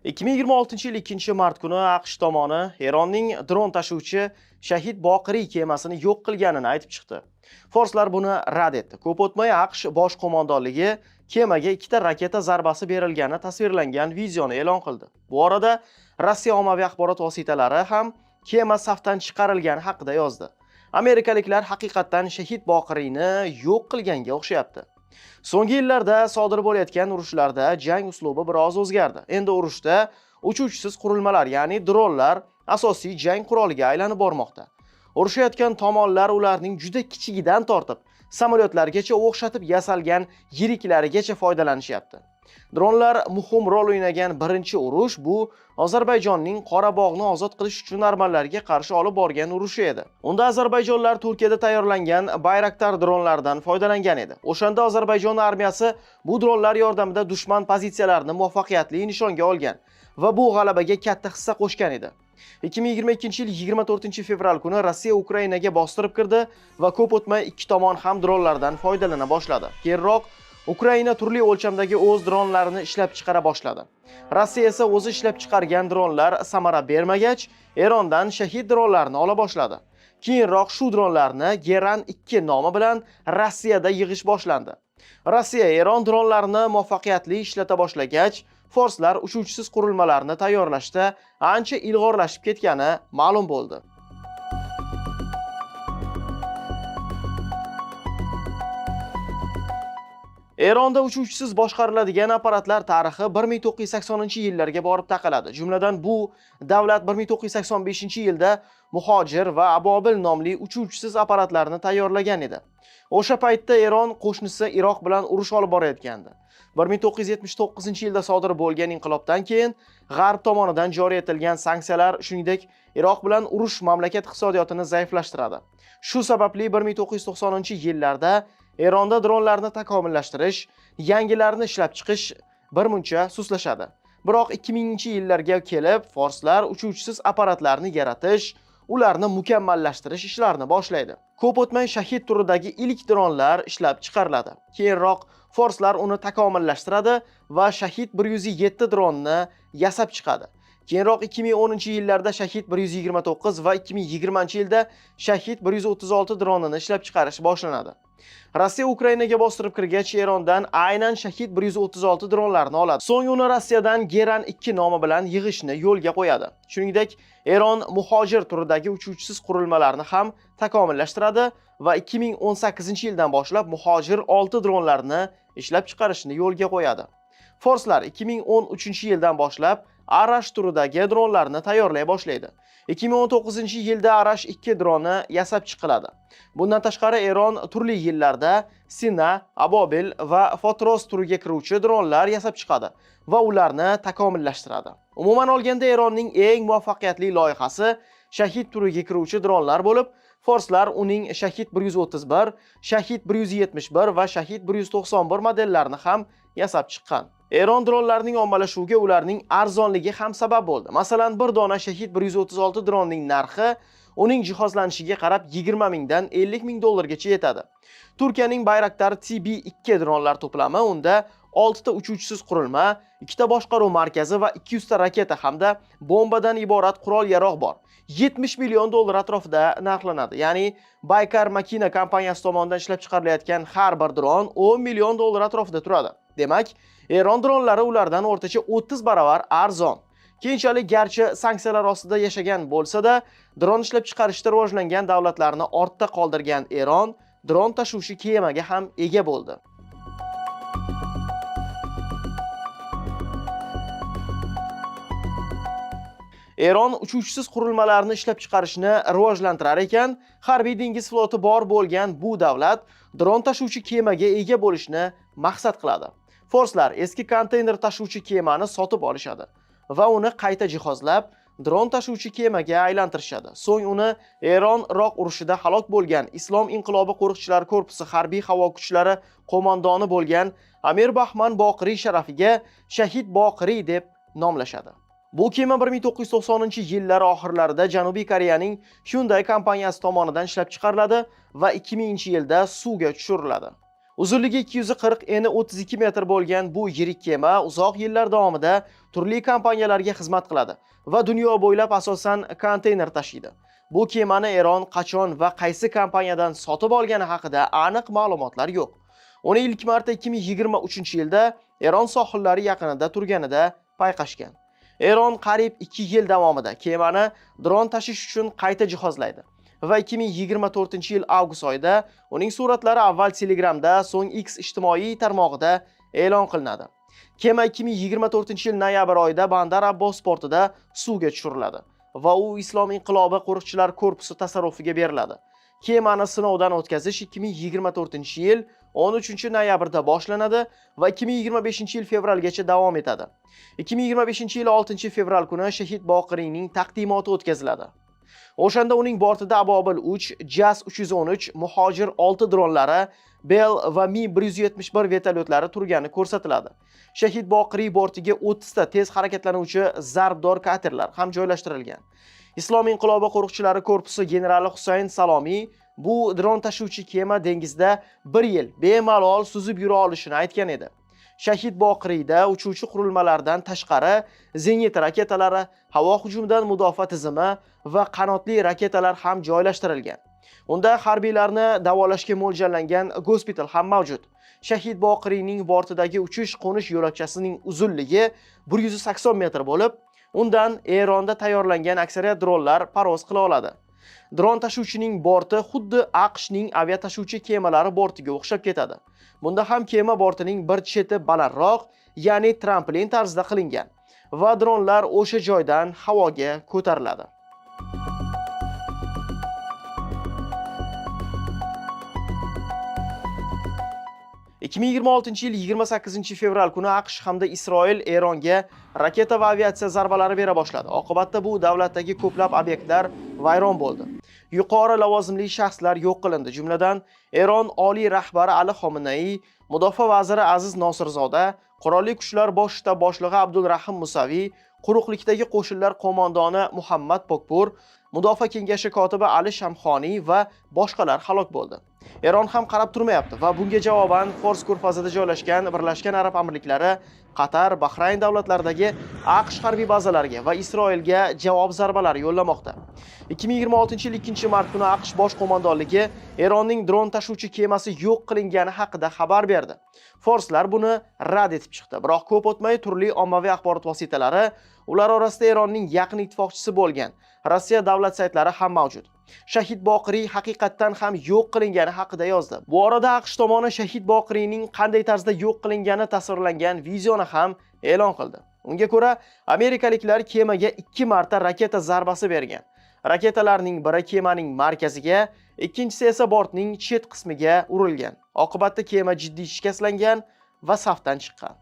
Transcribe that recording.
2026-yil 2 mart kuni AQSh tomoni Eronning dron tashuvchi Shahid Boqiriy kemasini yo'q qilganini aytib chiqdi. Forslar buni rad etdi. Ko'p o'tmay AQSh bosh qo'mondonligi kemaga ikkita raketa zarbasi berilgani tasvirlangan videoni e'lon qildi. Bu orada Rossiya ommaviy axborot vositalari ham kema safdan chiqarilgani haqida yozdi. Amerikaliklar haqiqatdan Shahid Boqiriyni yo'q qilganga o'xshayapti. So'nggi yillarda sodir bo'layotgan urushlarda jang uslubi biroz o'zgardi. Endi urushda uchuvchisiz qurilmalar, ya'ni dronlar asosiy jang quroliga aylanib bormoqda. Urushayotgan tomonlar ularning juda kichigidan tortib samolyotlargacha o'xshatib yasalgan yiriklarigacha foydalanishyapti. Dronlar muhim rol o'ynagan birinchi urush bu Ozarbayjonning Qorabog'ni ozod qilish uchun armanlarga qarshi olib borgan urushi edi. Unda ozarbayjonlar Turkiyada tayyorlangan Bayraktar dronlaridan foydalangan edi. O'shanda Ozarbayjon armiyasi bu dronlar yordamida dushman pozitsiyalarini muvaffaqiyatli nishonga olgan va bu g'alabaga katta hissa qo'shgan edi. 2022-yil 24 fevral kuni Rossiya Ukrainaga bostirib kirdi va ko'p o'tmay ikki tomon ham dronlardan foydalana boshladi. Keyinroq Ukraina turli o'lchamdagi o'z dronlarini ishlab chiqara boshladi. Rossiya esa o'zi ishlab chiqargan dronlar samara bermagach, Erondan Shahid dronlarini ola boshladi. Keyinroq shu dronlarni Geran 2 nomi bilan Rossiyada yig'ish boshlandi. Rossiya Eron dronlarini muvaffaqiyatli ishlata boshlagach, forslar uchuvchisiz qurilmalarni tayyorlashda ancha ilg'orlashib ketgani ma'lum bo'ldi. Eronda uchuvchisiz boshqariladigan apparatlar tarixi 1980-yillarga borib taqaladi. Jumladan, bu davlat 1985-yilda Muhojir va Abobil nomli uchuvchisiz apparatlarni tayyorlagan edi. O'sha paytda Eron qo'shnisi Iroq bilan urush olib borayotgandi. 1979-yilda sodir bo'lgan inqilobdan keyin G'arb tomonidan joriy etilgan sanksiyalar, shuningdek, Iroq bilan urush mamlakat iqtisodiyotini zaiflashtiradi. Shu sababli 1990-yillarda Eronda dronlarni takomillashtirish, yangilarini ishlab chiqish birmuncha sustlashadi. Biroq 2000-yillarga kelib forslar uchuvchisiz apparatlarni yaratish, ularni mukammallashtirish ishlarini boshlaydi. Ko'p o'tmay Shahid turidagi ilk dronlar ishlab chiqariladi. Keyinroq forslar uni takomillashtiradi va Shahid 107 dronni yasab chiqadi. Keyinroq 2010-yillarda Shahid 129 va 2020-yilda Shahid 136 dronini ishlab chiqarish boshlanadi. Rossiya Ukrainaga bostirib kirgach, Erondan aynan Shahid 136 dronlarini oladi. So'ng uni Rossiyadan Geran 2 nomi bilan yig'ishni yo'lga qo'yadi. Shuningdek, Eron Muhojir turidagi uchuvchisiz qurilmalarni ham takomillashtiradi va 2018-yildan boshlab Muhojir 6 dronlarini ishlab chiqarishni yo'lga qo'yadi. Forslar 2013-yildan boshlab Arash turidagi dronlarni tayyorlay boshlaydi. 2019-yilda Arash 2 droni yasab chiqiladi. Bundan tashqari Eron turli yillarda Sina, Abobil va Fotros turiga kiruvchi dronlar yasab chiqadi va ularni takomillashtiradi. Umuman olganda, Eronning eng muvaffaqiyatli loyihasi Shahid turiga kiruvchi dronlar bo'lib, forslar uning Shahid 131, Shahid 171 va Shahid 191 modellarini ham yasab chiqqan. Eron dronlarining ommalashuviga ularning arzonligi ham sabab bo'ldi. Masalan, bir dona Shahid 136 dronning narxi uning jihozlanishiga qarab 20 mingdan 50 ming dollargacha yetadi. Turkiyaning Bayraktar TB2 dronlar to'plami, unda 6 ta uchuvchisiz qurilma, 2 ta boshqaruv markazi va 200 ta raketa hamda bombadan iborat qurol-yarog' bor. 70 million dollar atrofida narxlanadi. Ya'ni Baykar Makina kompaniyasi tomonidan ishlab chiqarilayotgan har bir dron 10 million dollar atrofida turadi. Demak, Eron dronlari ulardan o'rtacha 30 barobar arzon. Keyinchalik garchi sanksiyalar ostida yashagan bo'lsa-da, dron ishlab chiqarishda rivojlangan davlatlarni ortda qoldirgan Eron dron tashuvchi kemaga ham ega bo'ldi. Eron uchuvchisiz qurilmalarni ishlab chiqarishni rivojlantirar ekan, harbiy dengiz floti bor bo'lgan bu davlat dron tashuvchi kemaga ega bo'lishni maqsad qiladi. Forslar eski konteyner tashuvchi kemani sotib olishadi va uni qayta jihozlab, dron tashuvchi kemaga aylantirishadi. So'ng uni Eron-Iroq urushida halok bo'lgan Islom inqilobi qo'riqchilari korpusi harbiy havo kuchlari qo'mondoni bo'lgan Amir Bahman Boqiriy sharafiga Shahid Boqiriy deb nomlashadi. Bu kema 1990-yillar oxirlarida Janubiy Koreyaning Hyundai kompaniyasi tomonidan ishlab chiqariladi va 2000-yilda suvga tushiriladi. Uzunligi 240, eni 32 metr bo'lgan bu yirik kema uzoq yillar davomida turli kompaniyalarga xizmat qiladi va dunyo bo'ylab asosan konteyner tashiydi. Bu kemani Eron qachon va qaysi kompaniyadan sotib olgani haqida aniq ma'lumotlar yo'q. Uni ilk marta 2023-yilda Eron sohillari yaqinida turganida payqashgan. Eron qariyb 2 yil davomida kemani dron tashish uchun qayta jihozlaydi va 2024-yil avgust oyida uning suratlari avval Telegramda, so'ng X ijtimoiy tarmog'ida e'lon qilinadi. Kema 2024-yil noyabr oyida Bandar Abbos portida suvga tushiriladi va u Islom inqilobi qo'riqchilar korpusi tasarrufiga beriladi. Kemani sinovdan o'tkazish 2024-yil 13 noyabrda boshlanadi va 2025-yil fevralgacha davom etadi. 2025-yil 6 fevral kuni Shahid Boqiriyning taqdimoti o'tkaziladi. O'shanda uning bortida Abobil 3, JAS 313, Muhojir 6 dronlari, Bell va Mi 171 vertolyotlari turgani ko'rsatiladi. Shahid Boqiriy bortiga 30 ta tez harakatlanuvchi zarbdor katerlar ham joylashtirilgan. Islom inqilobi qo'riqchilari korpusi generali Husayn Salomiy bu dron tashuvchi kema dengizda 1 yil bemalol suzib yura olishini aytgan edi. Shahid Boqiriyda uchuvchi qurilmalardan tashqari zenit raketalari, havo hujumidan mudofaa tizimi va qanotli raketalar ham joylashtirilgan. Unda harbiylarni davolashga mo'ljallangan gospital ham mavjud. Shahid Boqiriyning bortidagi uchish qo'nish yo'lakchasining uzunligi 180 metr bo'lib, undan Eronda tayyorlangan aksariyat dronlar parvoz qila oladi. Dron tashuvchining borti xuddi AQShning aviatashuvchi kemalari bortiga o'xshab ketadi. Bunda ham kema bortining bir cheti balandroq, ya'ni trampolin tarzida qilingan va dronlar o'sha joydan havoga ko'tariladi. 2026-yil 28 fevral kuni AQSh hamda Isroil Eronga raketa va aviatsiya zarbalari bera boshladi. Oqibatda bu davlatdagi ko'plab obyektlar vayron bo'ldi. Yuqori lavozimli shaxslar yo'q qilindi. Jumladan, Eron oliy rahbari Ali Xominaiy, mudofaa vaziri Aziz Nosirzoda, Qurolli kuchlar bosh shtab boshlig'i Abdulrahim Musaviy, quruqlikdagi qo'shinlar qo'mondoni Muhammad Pokpur, mudofaa kengashi kotibi Ali Shamxoniy va boshqalar halok bo'ldi. Eron ham qarab turmayapti va bunga javoban Fors ko'rfazida joylashgan Birlashgan Arab Amirliklari, Qatar, Bahrayn davlatlaridagi AQSh harbiy bazalariga va Isroilga javob zarbalari yo'llamoqda. 2026-yil 2 mart kuni AQSh bosh qo'mondonligi Eronning dron tashuvchi kemasi yo'q qilingani haqida xabar berdi. Forslar buni rad etib chiqdi. Biroq ko'p o'tmay turli ommaviy axborot vositalari, ular orasida Eronning yaqin ittifoqchisi bo'lgan Rossiya davlat saytlari ham mavjud, Shahid Boqiriy haqiqatdan ham yo'q qilingani haqida yozdi. Bu orada AQSh tomoni Shahid Boqiriyning qanday tarzda yo'q qilingani tasvirlangan videoni ham e'lon qildi. Unga ko'ra, amerikaliklar kemaga 2 marta raketa zarbasi bergan. Raketalarning biri kemaning markaziga, ikkinchisi esa bortning chet qismiga urilgan. Oqibatda kema jiddiy shikastlangan va safdan chiqqan.